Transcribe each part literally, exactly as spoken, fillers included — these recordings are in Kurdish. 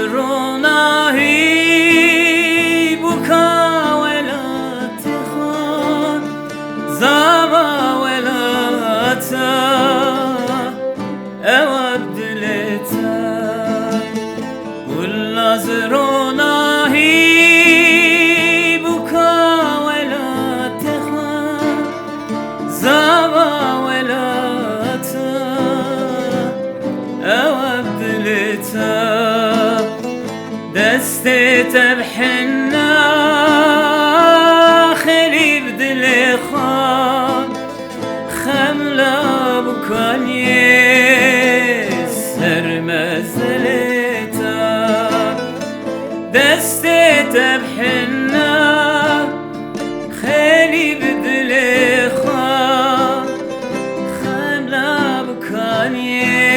Ronahî bûka welatê xwe, zava welata, ew e bi dilê te. Gulnaz ronahî bûka welatê xwe, zava welata, ew e bi dilê te. Destê te bi hinna, xêlî bi dilê xwe, xemla bûkaniyê ser mezelê te. Destê te bi hinna, xêlî bi dilê xwe, xemla bûkaniyê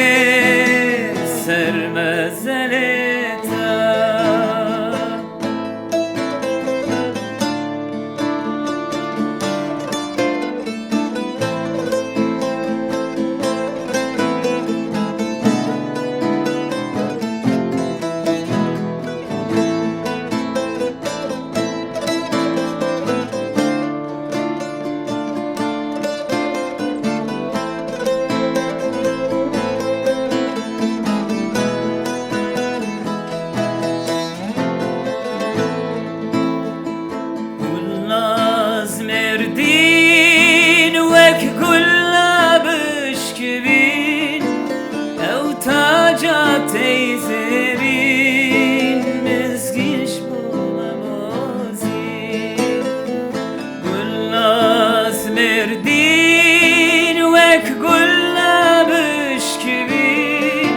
ser mezelê te. Gulnaz Mêrdîn wek gula bişkivîn, ew taca tey zêrîn, mizgîn ji bo me bozî. Gulnaz Mêrdîn wek gula bişkivîn,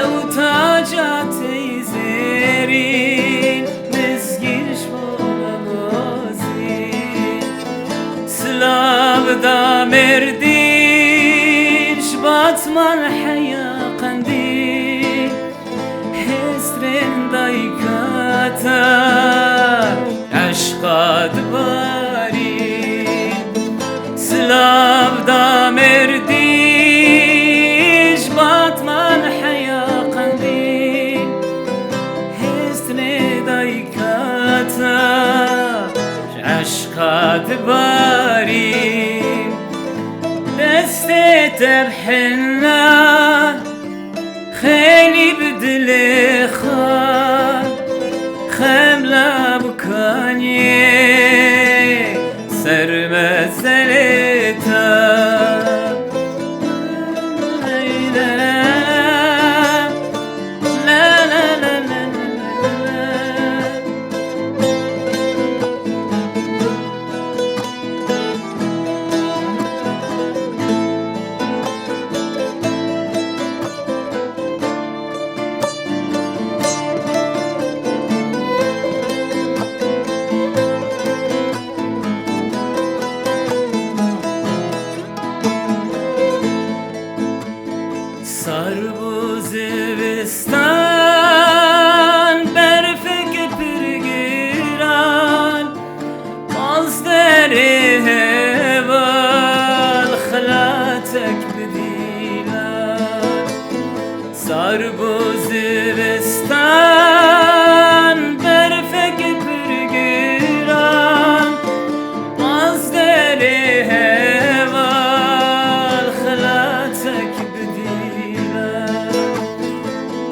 ew taca tey zêrîn, mizgîn ji bo me bozî. Silav da Mêrdîn ji Batman heya Qendîl, hêstrên dayika te eşqa dibarî. Silav da Mêrdîn ji Batman heya Qendîl, hêstrê dayika te ji eşqa dibarî. Destê te bi hinna, xêlî bi dilê xwe, xemla bûkaniyê ser mezelê te. Sar bû zivistan, berfek pir giran, Mazderê heval xelatek bidîla. Sar bû zivistan, berfek pir giran. Mazderê heval xelatek bidîla.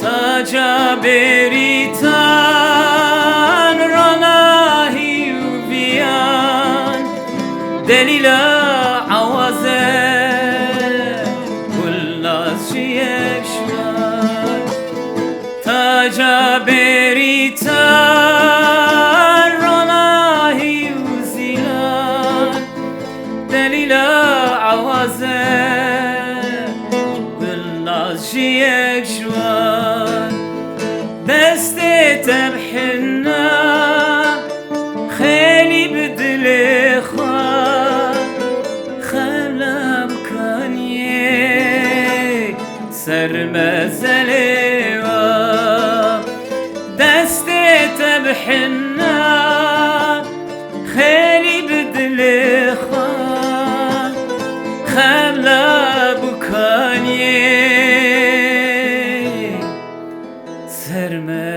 Taca bêrîtan ronahî û viyan, delîla ewaze Gulnaz jiyek şiwan. Taca bêrîtan ronahî û zîlan, delîla ewaze Gulnaz jiyek ji wan. Destê te bi hinna, xêlî bi dilê xwe, xemla bûkaniyê ser mezelê we. Destê te bi hinna, xêlî bi dilê xwe, xemla bûkaniyê ser me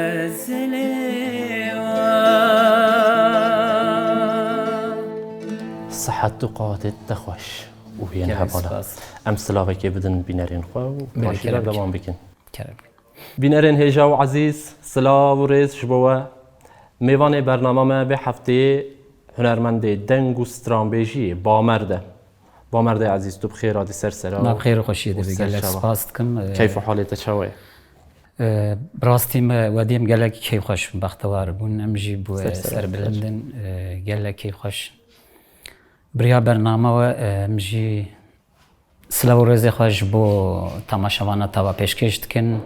Tu qatê te xweş û yên Gelek hevala. Spas. Em silavekê bidin bînerên xwe û Belê, paşî kerem berdewam bikin. Kerem. Bînerên hêja û ezîz, silav û rêz ji bo we. Mêvanê bernama me vê hefteyê hunermendê deng û stranbêjiyê Bamerd e. Bamerdê ezîz, tu bi xêr hatî ser sera. Ma bi xêr û xweşiyê û de be, ser gelek şeva. Spas dikim. Keyf û halê te çawa ye? Ee, bi rastî me wedî em gelek keyfxweş bûn, bextewar bûn. Em jî bi we Ser sera, serbilind in, ee, gelek keyfxweş. Biriya bernama we, ee, em jî silav û rêzê xwe ji bo temaşevana te ve pêşkêş dikin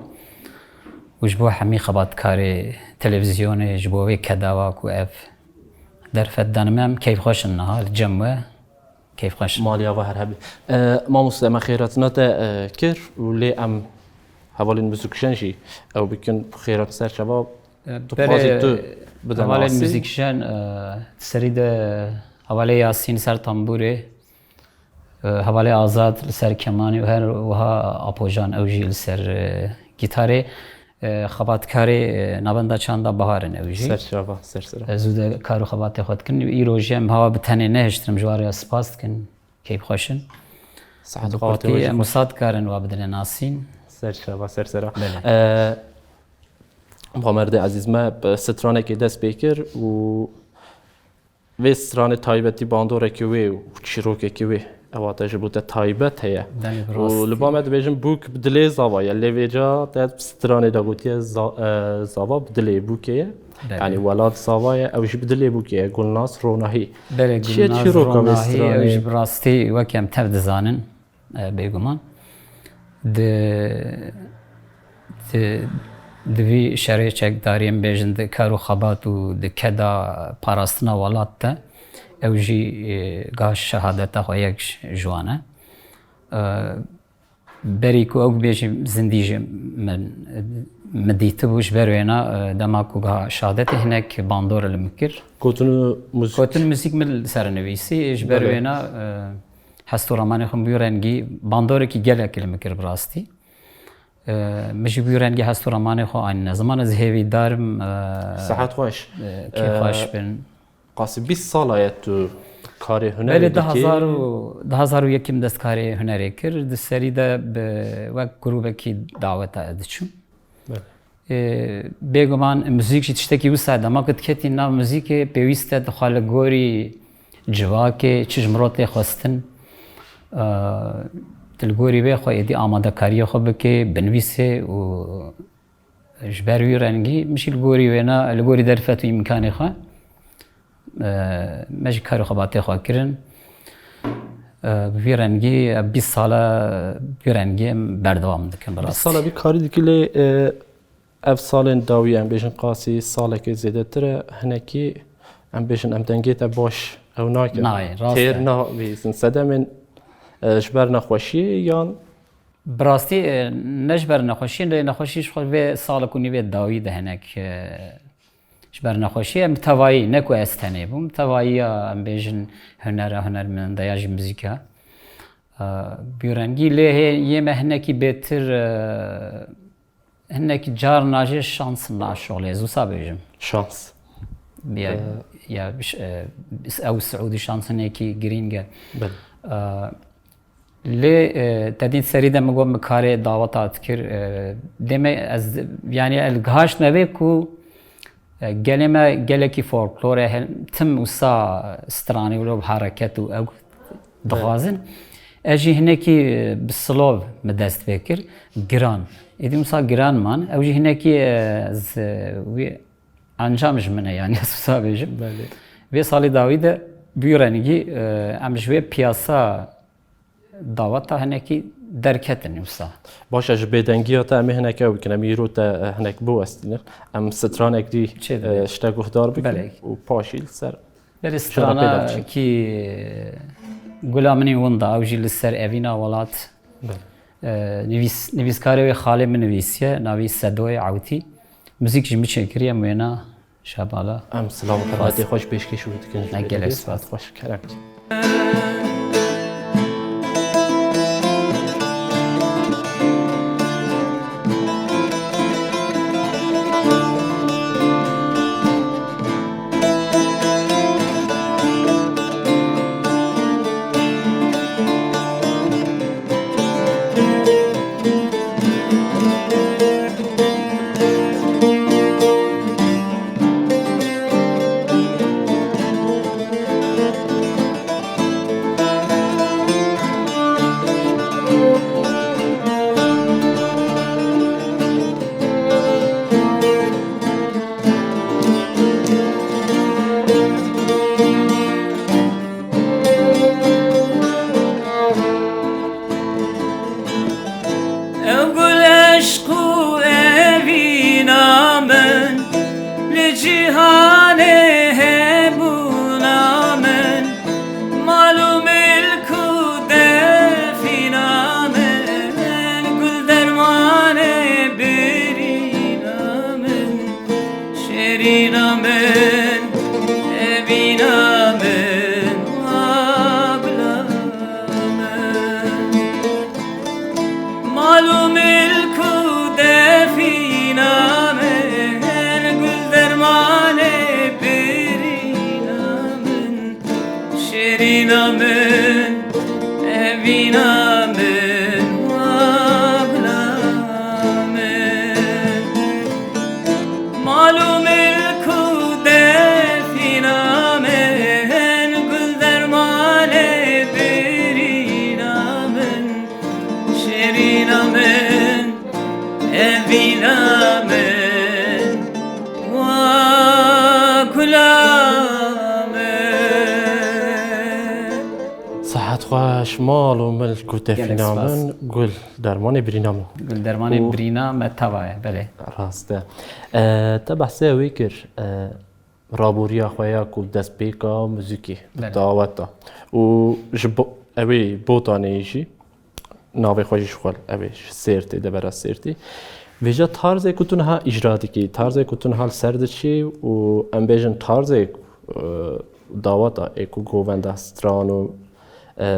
û ji bo hemî xebatkarê televîzyonê, ji bo wê keda wa ku ev derfet dan me, em keyfxweş in niha li cem we. Keyfxweş. Maliya ve her hebî. E, mamoste, me xêratina te, e, kir û lê em hevalên muzîkjen jî ew bikin xêrat ser çava. E, tu belê, dixwazî tu bide hevalên nasî? Muzîkjen, e, serî de hevalê Yasîn ser tambûrê, e, hevalê Azad li ser kemanê û her wiha Apojan ew jî li ser, e, gîtarê. E, xebatkarê, e, Navenda Çanda Bahar in ew jî. Ser çava, ser sera. Ez û de kar û xebatê xwe dikin. Îro jî em hawa bi tenê nehiştin, em ji wan re spas dikin. Keyfxweş in. Saet Bi xwe kurtî te wê jî em xweş. Wisa dikarin wa bidine nasîn. Ser çava, ser sera. Belê. E, Bamerdê ezîz, me bi stranekê dest pê kir û vê stranê taybetî bandoreke wê û çîrokeke wê, ewa te ji bo te taybet heye. Belê, bi Û rastî. Li ba me dibêjin bûk bi dilê zava ye. Lê vêca te stranê de gotiye za-, e, zava bi dilê bûkê ye. Belê. Yanî welat zava ye, ew jî bi dilê bûkê ye. Gulnaz Ronahî. Belê, Çi ye Gulnaz çîroka vê Ronahî, stranê? Ew jî bi rastî weke em tev dizanin. E, bêguman. Di, di, di vî şerê çekdarî, em bêjin, di kar û xebat û di keda parastina welat de, ew jî, e, giha şehadeta xwe yek ji, ji wan e. E, berî ku ew bêjî zindî jî min, min dîtibû, ji ber wêna, e, dema ku giha şehadetê hinek bandor li min kir. Gotin û muzîk. Gotin muzîk min li ser nivîsî, ji ber Belê. Wêna, e, Hest û ramanê xwe bi wî rengî bandorekî gelek li min kir bi rastî. Ee, min jî bi wî rengî hest û ramanê xwe anîne. Ziman ez hêvîdar im, ee, Sihet xweş. Ee, kêfxweş Ee, bin. Qasî bîst sala ye tu karê hunerê Belê, dikî? Di hezar û, di hezar û yekê min dest karê hunerê kir. Di serî de bi, wek grûbekî daweta diçûm. Belê. Ê, bêguman muzîk jî tiştekî wisa ye. Dema ku diketî nav muzîkê, pêwîst e tu xwe li gorî civakê, çi ji mirov tê xwestin, e, tu li gorî vê xwe êdî amadekariyê xwe bikê, binivîsê û ji ber wî rengî min jî li gorî wêna, li gorî derfet û îmkanê xwe, e, me jî kar û xebatê xwe kirin. E, bi vî rengî, e, bîst sala bi vî rengî em berdewam dikin, bi Bîst rastî. Sala vî karî dikî lê, e, ev salên dawî, em bêjin qasî salekê zêdetir e, hinekî em bêjin em dengê te baş ew nakin. Nayê, rast Têr e. Nabihîzin. Sedemên, e, ji ber nexweşiyê yan? Bi rastî, e, ne ji ber nexweşiyê, lê nexweşî ji xwe vê salek û nîvê dawî de hinek, e, Ji ber nexweşiyê em bi tevayî, ne ku ez tenê bûm, bi tevayiya em bêjin hunera, hunermenda ya jî muzîka. Bi rengî lê hê yê me hinekî bêtir, e, hinekî carna jî şans naşolê, ez wisa bêjim. Şans. Ya, E, ya, ş-, e, ew Siûdî şans hinekî girîng e. Belê. E, Lê, e, te dît serî de min got, min karê daweta dikir. E, dê me ez, yanî, ez gihaştime vê ku, e, gelê me gelekî folklor e, hel-, tim wisa stranî wilo bi hereket û ew dixwazin. Ez jî hinekî, e, bi silov min dest pê kir, giran. Êdî wisa giran man. Ew jî hinekî, e, ez, e, wî encam ji min e, yanî ez wisa bêjim. Belê. Vê salê dawî de bi wî rengî, e, em ji vê piyasa daweta hinekî derketin wisa. Baş e, ji bêdengiya te em ê hinek ew bikin. Em îro te, e, hinek biwestînin. Em stranek dî, Çê dibê? e, ji te guhdar bikin Belê. Û paşî li ser Belê, jara pê de biçin. Stranekî gula min ê winda, ew jî li ser evîna welat. Belê. E, nivîs-, nivîskarê wê xalê min nivîsiye, navî Sedoyê Ewtî. Muzîk ji min çêkiriye, em wêna Şebala. Em silav û Xwest. Hurmetê xweş pêşkêş wî dikin ji Ne vê gelek derê. Spas. Xweş, kerem. Min, evîna min, wa gula min. Mal û milk û defîna min, gul dermanê birîna min, şêrîna min, evîna min, wa gula min. Sihet xweş, mal û milk û Gelek tefîna spas. Min, gul dermanê birîna min. Gul dermanê Û birîna me tava ye, belê. Rast e. E, te behsê wê kir, e, rabûriya xwe ya ku destpêka muzîkê, Belê. Daweta. Û ji bo-, ew ê Botanê jî, navê xwe jî ji xwe, ew ê ji Sêrtê, devera Sêrtê. Vêca tarzê ku tu niha îcra dikî, tarzê ku tu niha li ser diçî û em bêjin tarzê, e, daweta ê ku govenda stran û, e,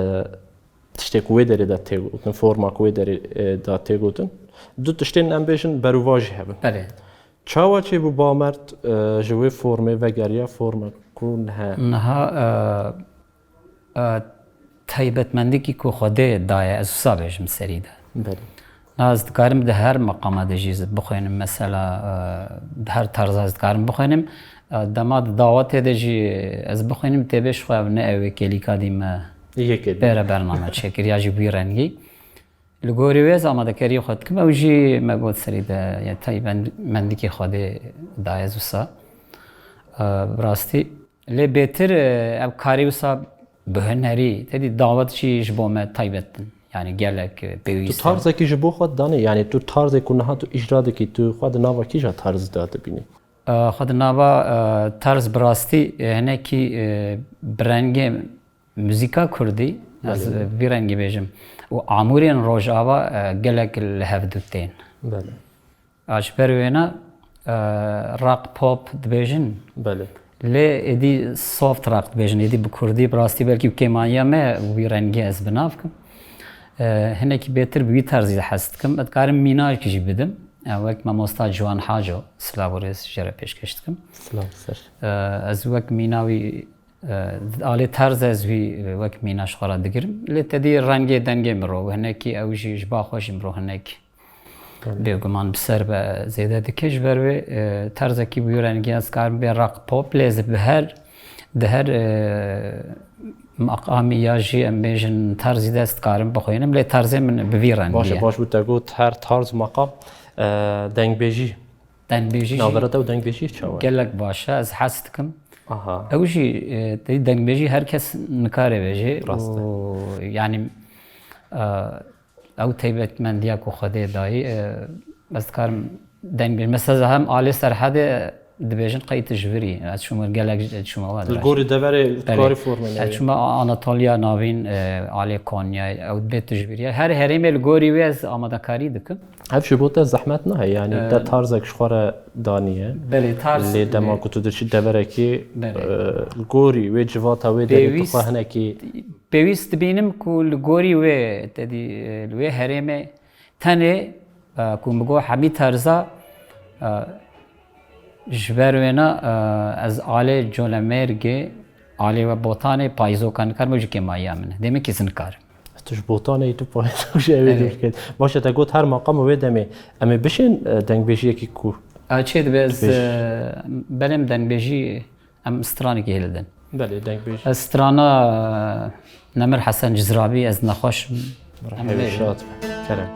tiştê ku wê derê de tê gotin, forma ku wê derê, e, de tê gotin, du tiştên em bêjin berûva jî hebin. Belê. Çawa çêbû Bamert, e, ji wê formê vegeriya formek ku niha? Niha, e, e, taybetmendikî ku Xwedê daye, ez wisa bêjim serî de. Belê. Na ez dikarim di her meqama de jî ez bixwînim, mesela, e, di her tarza ez dikarim bixwînim. E, dema di dawetê de jî ez bixwînim, tê bê ji xwe ev ne ew ê kêlîka dî me Yekê dî. Pêre bername çêkir ya jî wî rengî. Li gorî wê ez amadekariyê xwe dikim, ew jî me got serî de, ya taybetmendikî Xwedê daye ez wisa. E, bi rastî. Lê bêtir, e, ev karî wisa bi hunerî, tedî dawet jî ji bo me taybet in. Yani gelek, e, Tu pêwîst e. Tarzekî ji bo xwe danî, yani tu tarzê ku niha tu îcra dikî, tu xwe di nava kîja tarzî de dibînî? E, xwe di nava, e, tarz bi rastî, e, hinekî, e, bi rengê muzîka kurdî, ez Belê. Vî rengî bêjim. Û amûrên Rojava, e, gelek li hev du tên. Belê. A ji ber wêna, e, rock pop dibêjin. Belê. Lê êdî soft rock dibêjin, êdî bi kurdî, bi rastî belkî bi kêmaniya me wî rengî ez bi nav kim. E, hinekî bêtir bi wî tarzî de hez dikim. Ez dikarim mînakî jî bidim. E, wek mamosta Ciwan Haco, silav û rêz jê re pêşkêş dikim. Silav ser. E, ez wek mîna wî, e, alê tarz ez wî, e, wek mîna ji xwe re digirim. Lê tedî rengê dengê min ro, hinekî ew jî ji ba xwe jî min ro hinek Tabii. Bêguman bi ser be zêde dike. Ji ber wê, e, tarzekî bi wî rengî ez dikarim bê rock pop, lê ez bi her, di her, e, meqamî ya jî em bêjin tarzî de ez dikarim bixwînim, lê tarzê min bi vî rengî Baş e, ye. Baş bû te got her tarz meqam, e, dengbêjî. Dengbêjî jî Navbera te û dengbêjî çawa ye? Gelek baş e, ez hez dikim. Aha. Ew jî, e, te dengbêjî her kes nikare bêje Rast e. Û, yani, e, ew taybetmendiya ku Xwedê dayî, e, ez dikarim dengbêj. Mesela hem alê Serhedê dibêjin qey tu ji vir î. Ez çûme gelek ji, çûme we Li gorî deverê Belê. Karî formê Ez neyê. Çûme Anatoliya Navîn, e, alê Konyayê, ew dibê tu ji vir î. Her herêmê li gorî wê ez amadekarî dikim. Ev ji bo te zehmet nayê, yanî Ee, te tarzek ji xwe re daniye. Belê, tarz Lê dema ku tu diçî deverekê, Belê. E, li gorî wê civata wê derê tu Pêwîst xwe hinekî Pêwîst dibînim ku li gorî wê, te dî, e, li wê herêmê tenê, e, ku min got hemî terza, e, ji ber wêna, e, ez alê Colemêrgê, alê we Botanê, payîzoka nikarim, ew jî kêmayiya min e. Demekî ez nikarim. Tu ji Botanê yî, tu payîzok jî ew ê Evet. dûr ket. Baş e, te got her maqam û wê demê. Em ê bişên, e, dengbêjiyekî ku A çê dibe ez, dibêj. E, belê min dengbêjî Em stranekî hêlidin. Belê, dengbêj. Ez strana, e, Nemir Hesen Cizrabî, Ez nexweş im. Em Hevî bêjin. Şad be. Kerem.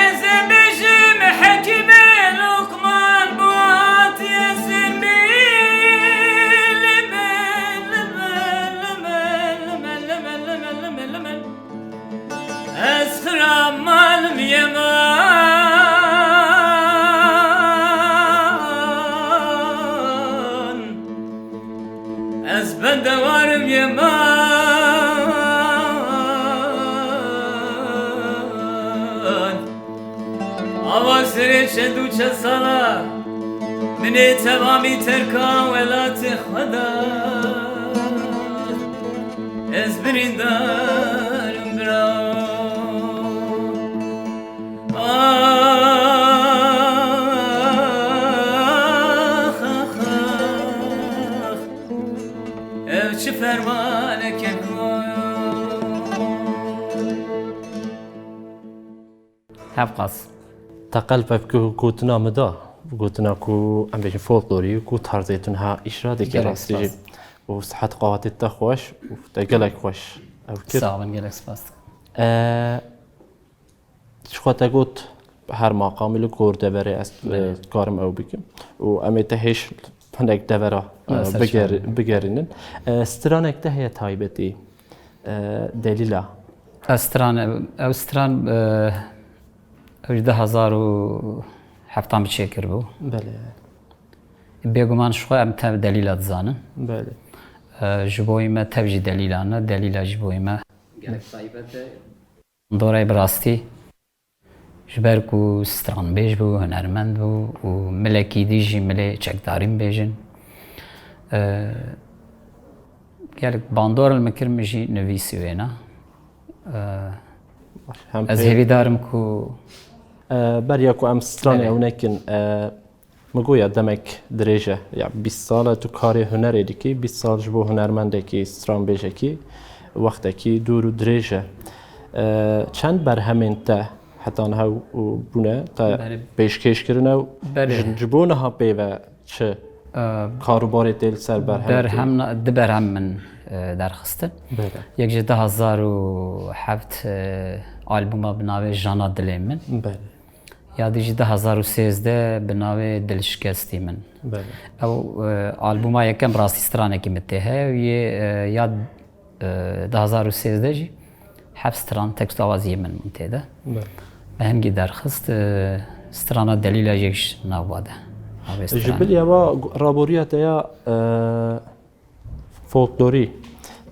Ez ê bêjim hekîmê Luqman Buatî, ez ê bêjim ez xira malim yeman. Ez bendewarim yeman. Ava serê çend û çend sala min ê temamî terka welatê xwe da. Ez birîndarim bira. Ax, ax, ax. Ev çi fermaneke ku. Hevqas. Teqel pevku gotina min da. Gotina ku em bêjin folklorî, ku tarzê tu niha îşra dike. Gelek rastî jî spas. Û sihet qawetê te xweş û te gelek xweş ew kir. Sağ olun, gelek spas. E, Ji xwe te got, her maqamî li gor deverê ez, Belê. e, dikarim ew bikim. Û em ê te hêj hinek devera, e, Ser biger-, şahane. bigerînin. E, stranek te heye taybetî, e, Delîla? Ez stran, ew stran, e, ew ji du hazar û heftan bi çêkiribû. Belê. Bêguman ji xwe em tev Delîla dizanin. Belê. E, ji bo me tev jî Delîla ne, Delîla ji bo me gelek taybet e. Dorê bi rastî, ji ber ku stranbêj bû, hunermend bû û milekî dî jî milê çekdarî bêjin. E, gelek bandor li min kir, min jî nivîsî wêna. E, Hem ez pê- hêvîdar im ku E, beriya ku em stranê Belê. ew nekin, e, Min goya demek dirêj e, ya bîst sal e tu karê hunerê dikî, bîst sal ji bo hunermendekî, stranbêjekî wextekî dûr û dirêj e. E, çend berhemên te heta niha û bûne te Belê. pêşkêş kirine û Belê. ji, ji bo niha pê ve çi E, karûbarê tê li ser berhemê tê? Berhem, du berhem min, e, derxistin. Belê. Yek ji du hazar û heft, e, albûma bi navê Jana Dilê Min. Belê. Ya dî jî du hazar û sêzdeh bi navê Dilşikestî Min. Belê. Ew, e, albûma yekem rastî stranekî min tê heye û yê, e, ya, e, du hazar û sêzdeh jî heft stran tekst û awaziyê min bûn tê de. Belê. Me hingî derxist, e, strana Delîla jî ji nava de. Navê Ji strana. bilî ewa raboriya te ya, e, Folklorî,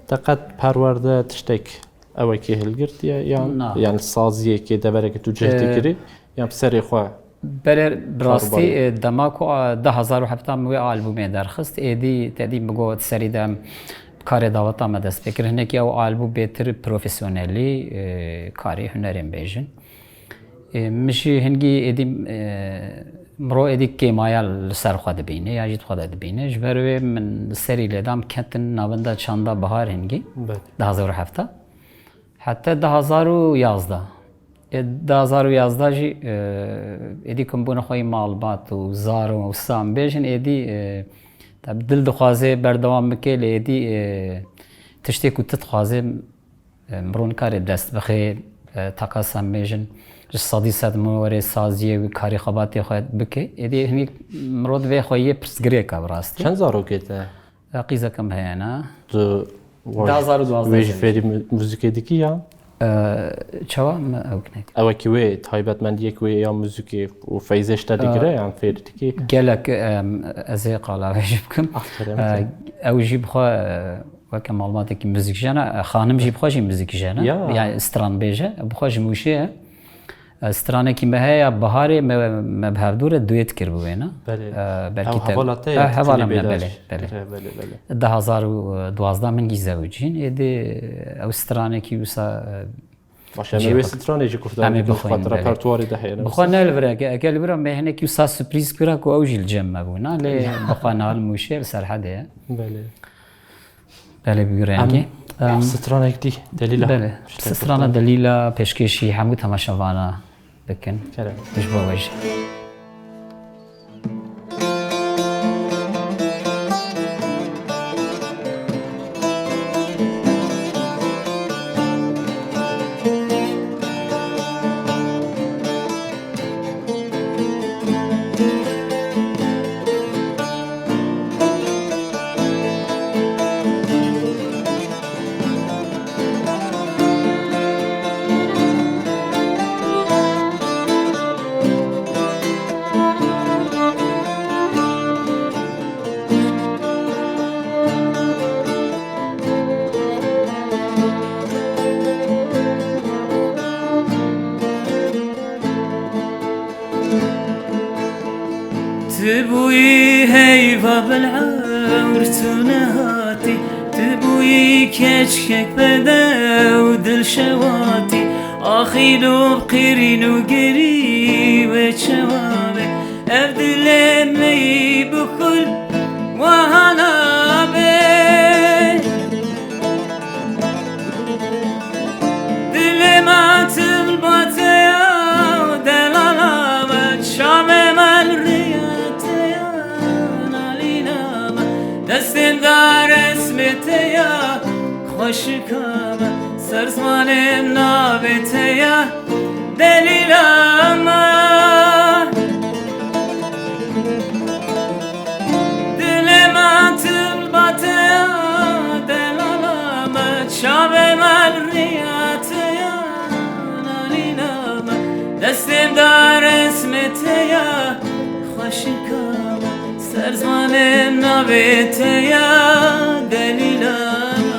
te qet perwerde tiştek ewekê hilgirtiye yan, Na. yan saziyekê, deverekê tu cih Ee, dikirî, yan bi serê xwe Berê bi rastî, karûbarê? e, dema ku, a, du hazar û heft min wê albûmê derxist, êdî te dî min got serî de em karê daweta me dest pê kir. Hinekî ew albûm bêtir profesyonelî, e, karê hunerên bêjin. E, min jî hingî êdî, e, miro êdî kêmaya li ser xwe dibîne, ya jî di xwe de dibîne. Ji ber wê min serî lê da, em ketin navenda çanda bihar hingî, Belê. du hazar û heft. Heta du hazar û yazdeh. E, du hazar û yazdeh jî, e, êdî ku em bûne xweyî malbat û zar û wisa em bêjin, êdî, e, tab dil dixwaze berdewam bike, lê êdî, e, tiştê ku tu dixwaze, Em, miro nikare dest bixe, e, teqas em bêjin, ji sedî sed min werê saziyê wî karî xebatê xwe bike. Êdî hinek mirov divê xwe yê pirsgirêka bi rastî. Çend zarokê te? E, qîzeke min heye ne. Tu Di hezar û duwazdeh wê jî fêrî mu-, muzîkê dikî ya? E, çawa me ew kinek? Ew ki wê taybetmendiyek wê ya muzîkê û feyzê ji te digire, e, yan fêr dikî? Gelek, em, ez ê qala wê jî bikim. Aferin. E, ew jî bi xwe, e, weke malbatekî muzîkjen e, xanim jî bi xwe jî muzîkjen e. Ya. Yani stranbêj e, bi xwe ji Mûşê ye. E, stranekî me heye ya biharê me, me bi hevdû re duet kir bi wê ne? Belê. E, belkî Ew te hevala te ye, ha, hevala Tilî me, Bêdaş. Belê, belê. Belê, belê, belê. Di hezar û duwazdeh min gî zewicîn. Êdî ew stranekî wisa, e, Baş, em ê wê stranê jî guhdar bikin, bi xwe repertuarê de heye, ne? Bi xwe ne li vir e, eke li vir e, me hinekî wisa surprîz kira ku ew jî li cem me bûna, lê bi xwe niha li Mûşê li Serhedê ye. Belê. Belê, bi rengî. Em, em, stranek dî, Delîla. Belê. Strana Delîla pêşkêşî hemû temaşevana bikin. Kerem. Ji bo we jî. Tu bûyî heyva bilewr tu nehatî, tu bûyî keçkek bedew dilşewatî, axî lo qirîn û girî wê çewa be, ev dilê me yî bi kul wiha nabe. Dilê me tilba te ya, delala me, çavê me li rêya te ya, nalîna me, destê me da resmê te ya, xweşika me, ser zimanê navê te ya, delîla me. Dilê me tilba te ya, delala me, çavê me li rêya te ya, nalîna me, destê me da resmê te ya, xweşika me, ser zimanê navê te ya, delîla me.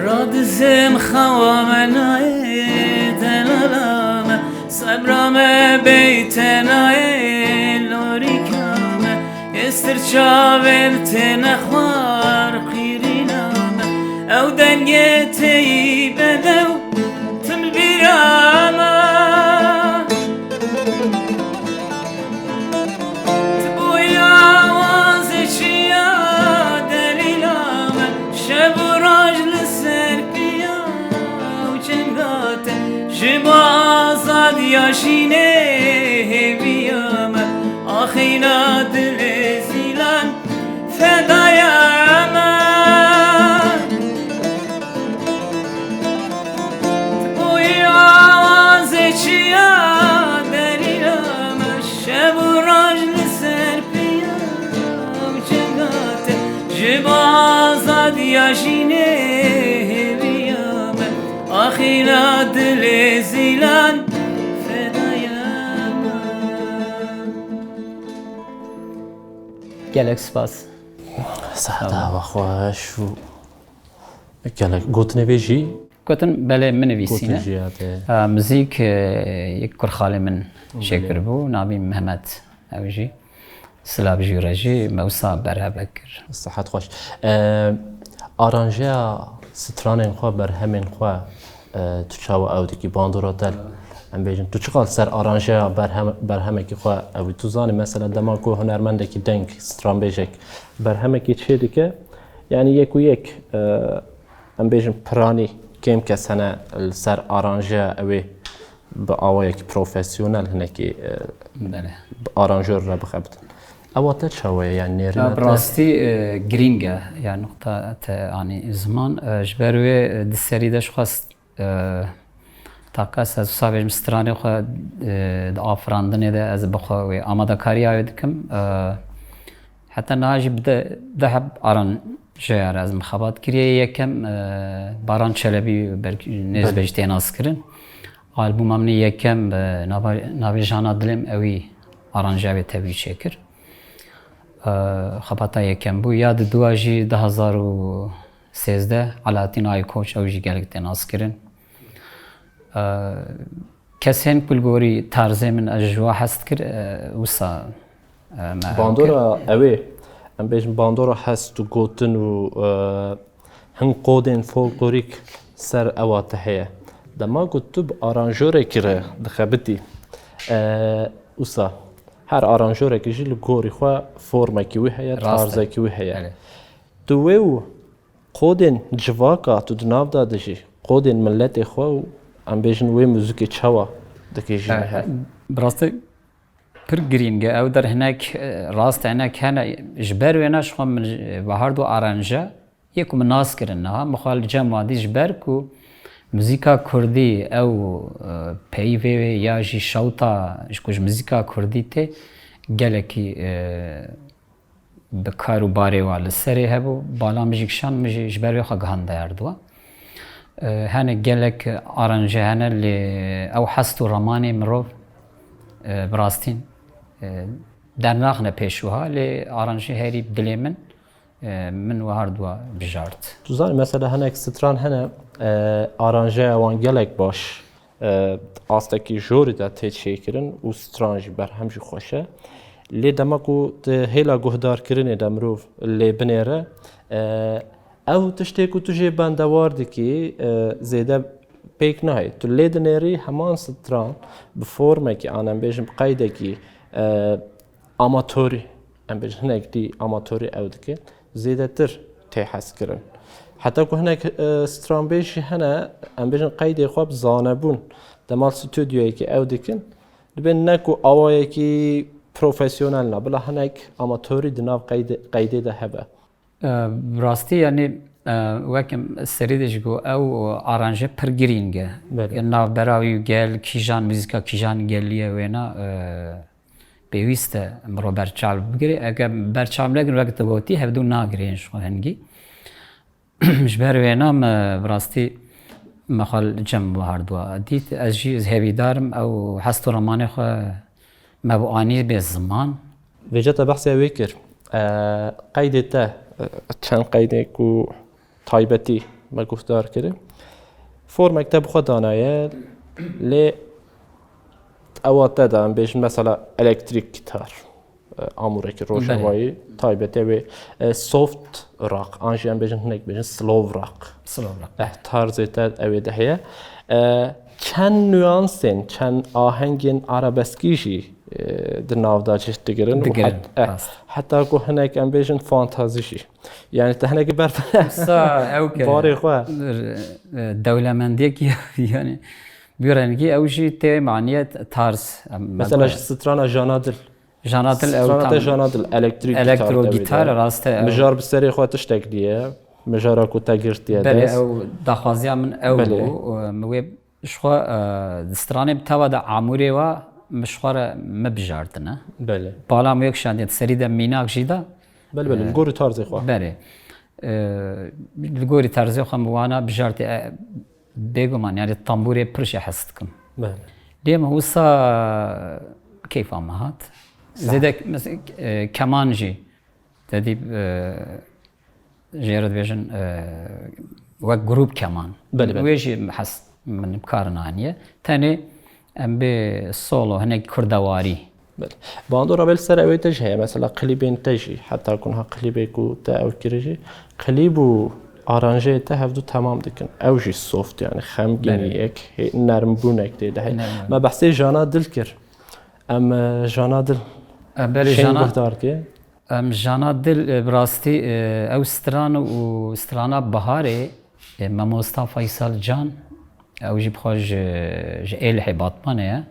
Radizim xewa me nayê delala me, sebra me bey te nayê lorîka me, êstir çavên têne xwar qîrîna me, ew dengê teyî bedew tim bîra me. Tu bûyî awazê çiya delîla me, şev û roj li ser piya û çenga te, ji bo azadiya jînê hêviya me, axîna dilê zîlan fedaya me. Tu bûyî awazê çiya derîna me, şev û roj li ser piya û çenga te, ji bo azadiya jînê hêviya me, axîna dilê zîlan fedaya me. Gelek spas. Seheta we xweş û gelek gotinê vê jî Gotin, belê, min nivîsîne. Gotin jî ya te. E, muzîk, e, yek kurxalê min çêkiribû, navî Mehmet. Ew jî silav jû re jî me wisa berhev kir. Sihet xweş. E, aranjeya stranên xwe, berhemên xwe, e, tu çawa ew dikî? Bandora te, em bêjin, tu çiqas ser aranjeya berhem-, berhemekî xwe ew, tu zanî, mesela, dema ku hunermendekî deng, stranbêjek berhemekî çêdike, yanî yek û yek, e, em bêjin, piranî kêm kes hene li ser aranjeya ew ê bi awayekî profesyonel hinekî, e, Belê. bi aranjor re bixebitin. Ewa te çawa ye, yani nêrîna Ya, te? Bi rastî, e, girîng e. Yani nuqta te anî ziman, e, ji ber wê, e, di serî de ji xwest, e, takas ez wisa bêjim stranê xwe, e, di afirandinê de ez bi xwe wê amadekariya wê dikim. E, heta niha jî bi de, de heb aranjeya re ez min xebat kiriye. Yekem, e, Baran Çelebi belkî nêz Belê. be jî tê nas kirin. Albûma min ê yekem, e, nava-, navê Jana Dilêm ewî aranjeya wê tevî çêkir. E, xebata yekem bû. Ya di dua jî du hazar û sêzdeh Alaaddin Aykoç ew jî gelek tê nas kirin. E, kesên ku li gorî tarzê min ez ji wa hez dikir, e, wisa, e, me ew kir. Bandora ew ê, em bêjin bandora hest û gotin û, e, hin qodên folklorîk ser ewa te heye. Dema ku tu bi aranjorekî re dixebitî, e, wisa her aranjorekî jî li gorî xwe formekî wî heye, Rast e. tarzekî wî heye. Belê. Tu wê û qodên civaka tu di nav de dijî, qodên miletê xwe û em bêjin wê muzikê çawa dikê jî E, hev? Bi rastî pir girîng e. Ew der hinek, e, rast e, hinek hene. Ji ber wêna ji xwe min, e, bahar du aranje yê ku min nas kirin niha. Min xwe li cem wan dî ji ber ku muzîka kurdî ew, e, peyvê wê ya jî şewta ji ku ji muzîka kurdî tê gelekî, e, bi kar û barê wa li serê hebû, bala min jî kişand, min jî ji ber wê xwe gihand derdwa. E, hene gelek aranje hene, lê ew hest û ramanê mirov, e, bi rastîn, e, dernaxine pêş wiha, lê aranje herî bi dilê min, e, min wiha dua bijart. Tu zanî, mesela hinek stran hene, e, aranjeya wan gelek baş, e, astekî jorî de tê çêkirin û stran jî berhem jî xweş e. Lê dema ku di hêla guhdarkirinê de mirov lê binêre, e, ew tiştê ku tu jê bendewar dikî, e, zêde pêk nayê. Tu lê dinêrî heman stran bi formekî, an em bêjin bi qeydekî, e, amatorî, em bêjin hinek dî amatorî ew dikin, zêdetir tê hezkirin. Heta ku hinek, e, stranbêj jî hene, em bêjin qeydê xwe bi zanebûn dema li stûdyoyekê ew dikin, dibên ne ku awayekî profesyonel ne, bila hinek amatorî di nav qeydê, qeydê de hebe. E, bi rastî, yanî, e, wek em serî de jî got, ew aranje pir girîng e. Belê. Navbera wî û gel, kîjan, muzîka kîjan gelî ye wêna, e, pêwîst e mirov berçav bigire. Eger berçav negirin, wek tu gotî, hevdû nagirên ji xwe hingî. Ji ber wêna me bi rastî me xwe li cem wiha dua dît. Ez jî hêvîdar im ew hest û ramanê xwe me bi anî bê ziman. Vêca te behsê wê kir. E, qeydê te, e, çend qeydê ku taybetî me guhdar kiri. Formek te bi xwe danaye, lê ewa te de, em bêjin mesela elektrîk gitar, e, amûrekî rojavayî, Belê. taybetê wê, e, soft rock, an jî em bêjin hinek bêjin slow rock. Slow rock. Eh, tarzê te ew ê de heye. E, çend nuansên, çend ahengên arabeskî jî, e, di nav de cih digirin û Digirin, het-, eh, rast. heta ku hinek em bêjin fantazî jî. Yani te hinekî ber Sa ew ke barê xwe. e, dewlemendiyekî yani bir rengî ew jî tê maniye tarz. Em, Mesela me ji strana Jana Dil. Jana Dil ew Strana te tam Jana Dil, elektrîk gitar elektro tevî gitar de. rast e, ew Mijar bi serê xwe tiştek diye. Mijara ku te girtiye Belê, dest. ew daxwaziya min ew Belê. bû. Min wê ji xwe, e, di stranê bi teva de amûrê wa min ji xwe re me bijartine. Belê. Bala min wê kişandiye, di serî de mînak jî da. Belê, belê, li gorî tarzê xwe. Belê. E, li gorî tarzê xwe min wana bijartê, e, bêguman, yani tambûrê pir jê hez dikim. Belê. Lê min wisa keyfa me hat. Sağ ol. Zêde, mes-, e, keman jî, te dî, e, jê re dibêjin, e, wek grûp keman. Belê, belê. Wê jî hes min bi kar naniye. Tenê em bê solo, hinek kurdewarî. Belê. Bandora belê ser ew ê te jî heye. Mesela klîbên te jî, heta ku niha klîbê ku te ew kiri jî, klîb û aranjeyê te hevdu temam dikin. Ew jî soft, yani xemgînî Belê. yek, hê-, nermbûnek tê de heye. Nermbûn. Me behsê Jana Dil kir. Em, e, Jana Dil E, belê, Şên Jana, guhdar kir. Em, Jana Dil, e, bi rastî, e, ew stran û strana Baharê, e, Mamosta Faysal Can, ew jî bi xwe ji, ji Êlihê Batmanê ye.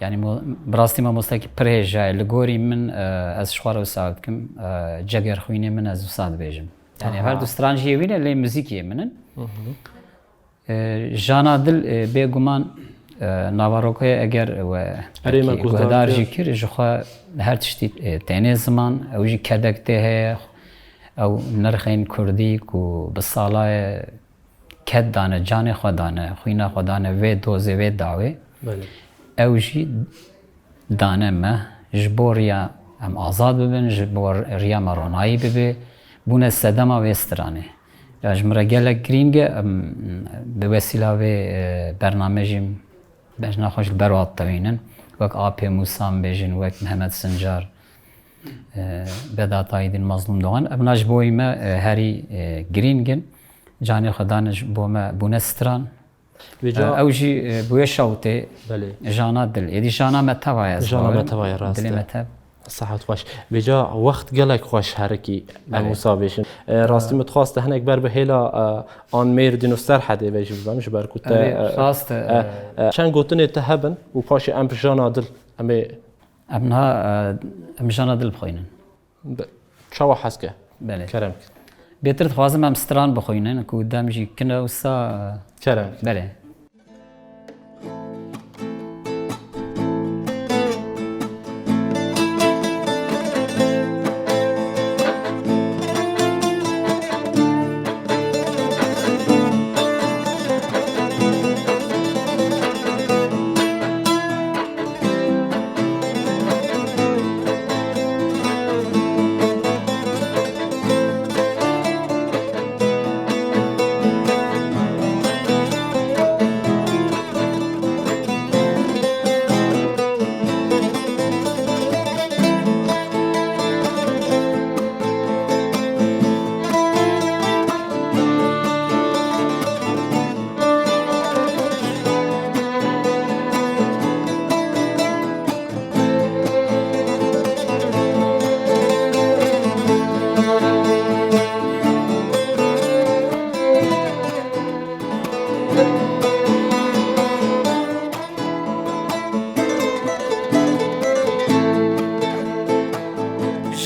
Yani mo-, bi rastî mamostekî pir hêja ye. Li gorî min, e, ez ji xwe re wisa dikim, e, cegerxwînê min ez wisa dibêjim. Yani Aha. her du stran jî yê wî ne, lê muzîkî yê min in. Hı hı. E, Jana Dil, e, bêguman, e, naveroke eger we Erê me belkî guhdar guhdar kir. jî kir, ji xwe her tiştî, e, tênê ziman, ew jî kedek tê heye, ew nirxên kurdî ku bi sala ye ked dane, canê xwe dane, xwîna xwe dane vê dozê, vê dawê. Belê. Ew jî dane me, ji bo riya em azad bibin, ji bo riya me ronayî bibe, bûne sedema vê stranê. Ya ji min re gelek girîng e, em, bi wesîla vê, e, bername jî bejna xwe ji ber wan tewînin. Wek Apê Mûsa bêjin, wek Mihemed Sincar, e, Vedat Aydin, Mazlûm Doğan. Evna ji bo me, e, herî, e, girîng in. Canê xwe dane ji bo me bûne stran. Vêca Ew jî, e, bi wê şewtê Belê. Jana Dil. Êdî Jana me teva ye, ez Jana me bawerim. teva ye, rast Dilê e. me tev. Sahet xweş. Vêca wext gelek xweş herikî Belê. em wisa bêjin. E, rastî min dixwast te hinek ber bi hêla, e, an mêr dîn û ser hedê ve jî bibem, ji ber ku te, Erê, e, rast e, e, e, çend gotinê te hebin û paşê em bi Jana Dil em ê Em niha, e, em Jana Dil bixwînin. Be-, çawa hez ke? Belê. Kerem ke. Bêtir dixwazim em stran bixwînin ku dem jî kin e wisa, Kerem ke. Belê.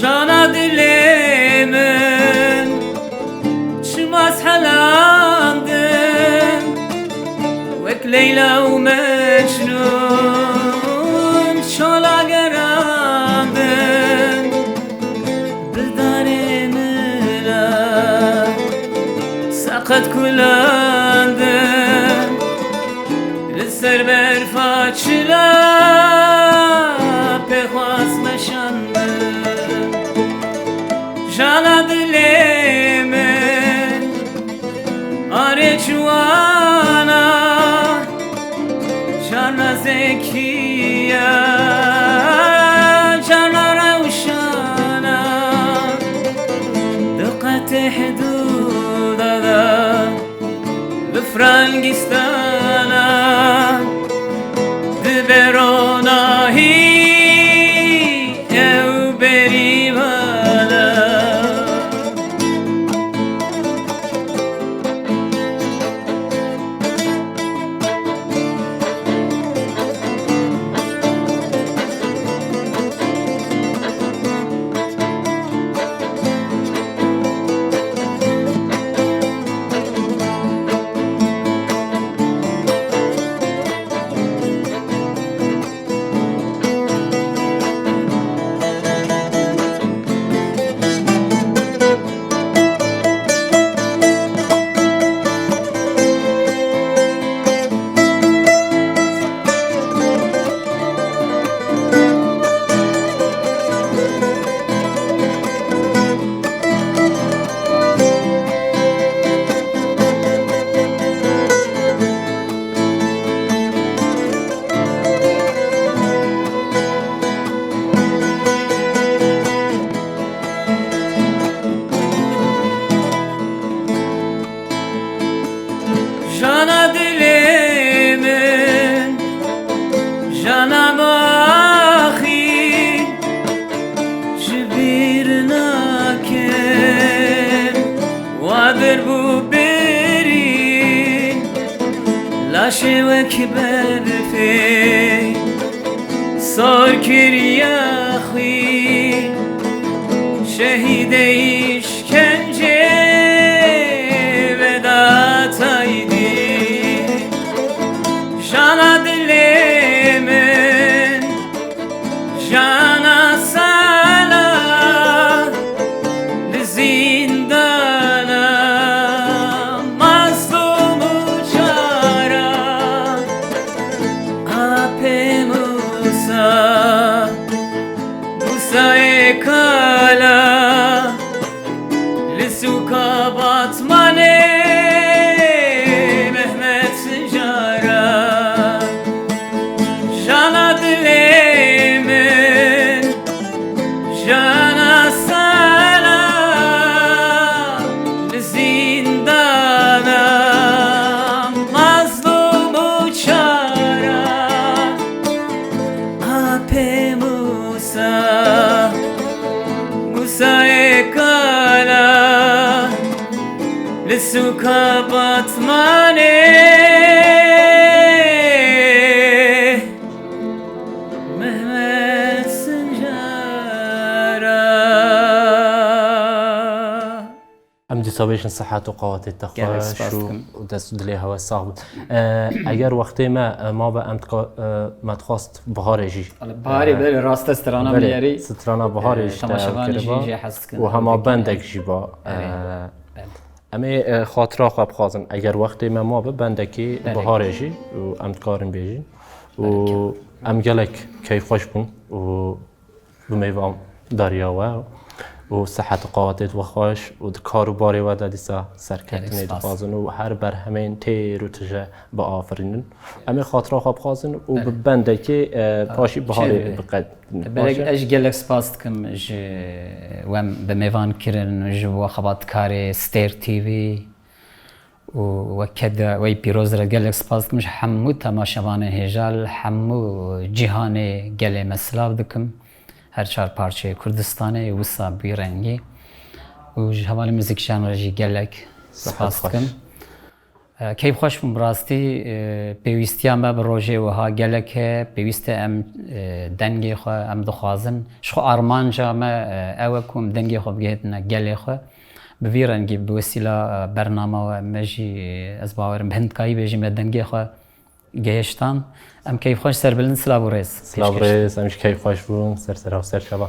Jana dilê min, çima ez helandin, wek Leyla û Mecnûn çola gerandin. Dildarê min e, seqet kulandin. Li ser berfa çila pêxwas meşandin. Jana dilê min, arê ciwana, carna zekiya, carna rewşana, di qetê hidûda da. Bi frangistana, dibe ronahî ew berîvana. Ji wek berfê sar kiriye xwî, şehîdê îşkencê Vedat Aydî. Jana dilê min, jana Sala, li zîndana mazlûm û çara. Apê Musa, Musayê kala, li sûka Batmanê Mehmet Sincara. Jana dilê min, jana Sala, li zîndana mazlûm û çara. Apê Musa, Musayê kala, li sûka Batmanê Mehmet Sincara. Em dîsa bêjin sihet û qewatê te Gelek xweş spas û dikim. û dest û dilê hewe sax bin. Eger wextê me, e, mabe em dika-, e, me dixwast Biharê jî. Wele Biharê, e, belê, rast e, strana belê, min yarî, strana Biharê e, jî te temaşevanê jî kiriba jê hez dikin. Û hema bendek jî ba, Erê, e, belê. Em ê, e, xatira xwe bixwazin. Eger wextê me mabe bendekî Belê. Biharê jî û em dikarin bêjin. Û Belê. Em gelek keyfxweş bûn û bi mêvan dariya we û sihet û qewatê we xweş û di kar û barê we de dîsa serkeftinê Gelek spas. dixwazin û her berhemên têr û tije biafirînin. Em ê xatira xwe bixwazin û Belê. bi bendekê, e, Ha, paşî çê Biharê bibe. biqedin. Belê, Baş e? ez gelek spas dikim ji we bi mêvan kirin, ji bo xebatkarê Stêr T V. Û weke de wey pîroz re gelek spas dikim ji hemû temaşevanê hêja li hemû cîhanê gelê me silav dikim. Her çar parçeyê Kurdistanê wisa bi wî rengî. Û ji hevalê muzîkjan re jî gelek Sihet spas xweş. dikim. E, keyf xweş bûm bi rastî, e, pêwîstiya me bi rojê wiha gelek e, pêwîst e em, e, dengê xwe em dixwazin. Ji xwe armanca me, e, ew e ku em dengê xwe bigihêtine gelê xwe. Bi vî rengî, bi wesîla, e, bernama we, me jî, e, ez bawerim bi hindkayî bêjî me dengê xwe gihiştan. Em keyfxweş, serbilind, silav û rêz. Silav û Pêşkêş. rêz, em jî keyfxweş bûn, ser sera û ser çava.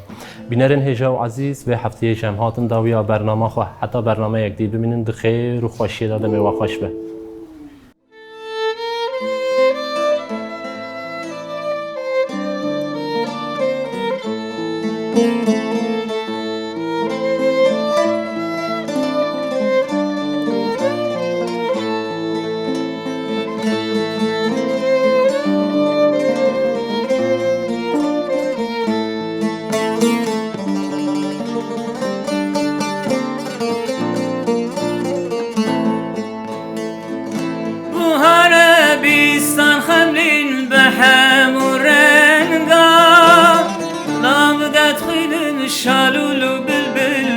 Bînerên hêja û ezîz, vê hefteyê jî em hatin dawiya bernama xwe. Heta bernameyek dî bimînin, di xêr û xweşiyê de demê we xweş be. Buhare bîstan xemlîn bi hemû renga, nav dedxwînin şalûl û bilbil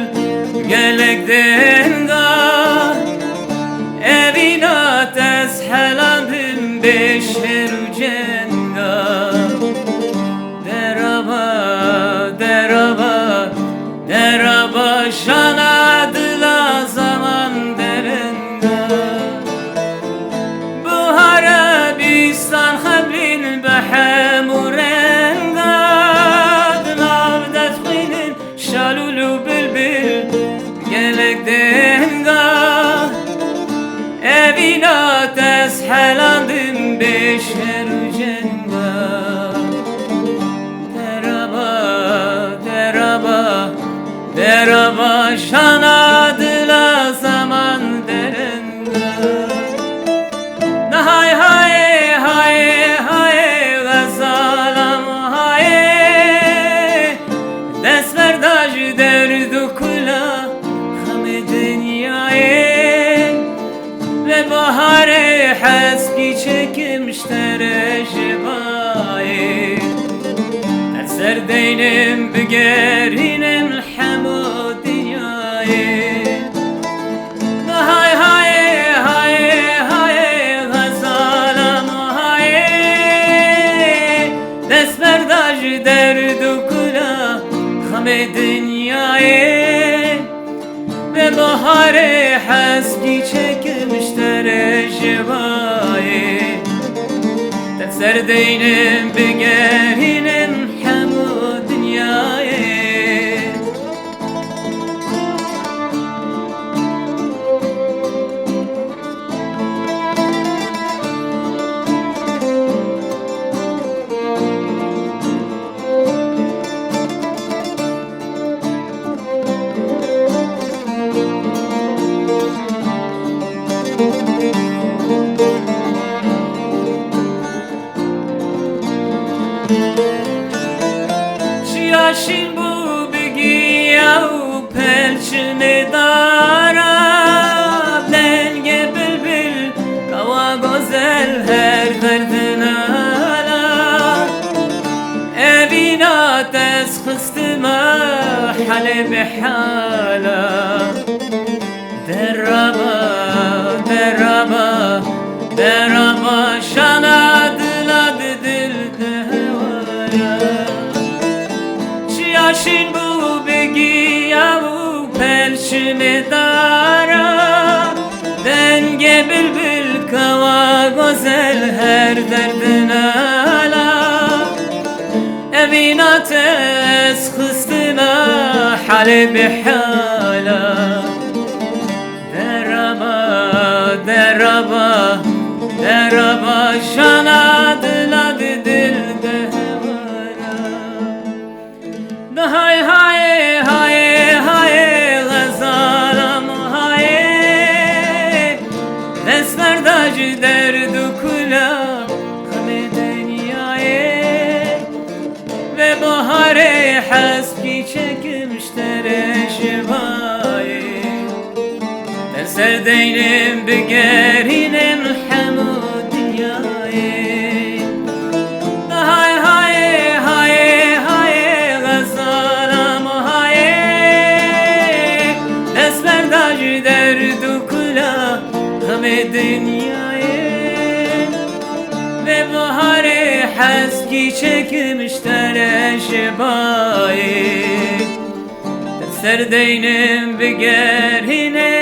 gelek denga. Evîna te ez helandin bê şer û cenga. Deraba, deraba, deraba, şana dila zaman derenda. Buhara bîstan xemlîn bi hemû renga, di nav dedxwînin şalûl û bilbil gelek denga. Evîna te ez helandin bê şer û cenga. Deraba, deraba, deraba, şana dila zaman derenda. Nahay haye, haye, haye, Xezalam haye. Dest berda ji derd û kula xemê dinyayê. Ve baharê heskî çekim ji te re ji bayê. Te ser deynim bigerînim li hemû dinyayê. Hay, hay, hay, hay, Xezalam dinyayê. Ve baharê heskî çekim ji te re ji bayê. Te ser deynim bigerînim hemû dinyayê. Çiya şîn bû bi giya û pelçinê dara, dengê bilbil kawa gozel her derdinala. Evîna te ez xistima halê behala. Deraba, deraba, deraba şana dila di dil de hewara. Çiya şîn bû bi giya û pelçinê dara. Dengê bilbil kawa gozel her derdinala. Evîna te ez xistina halê behala. Deraba, deraba, deraba şana dila di dil de hewara. De hay hayê, hayê, hayê, xezalam hayê. Dest berda ji derd û kula xemê dinyayê. Ve baharê heskî çekim ji te re ji bayê. Te ser deynim bigerînim hemû dinyayê. Hay hayê, hayê, hayê, xezalam hayê. Dest berda ji derd û kula xemê dinyayê. Ve baharê heskî çekim ji te re ji bayê. Te ser deynim bigerîne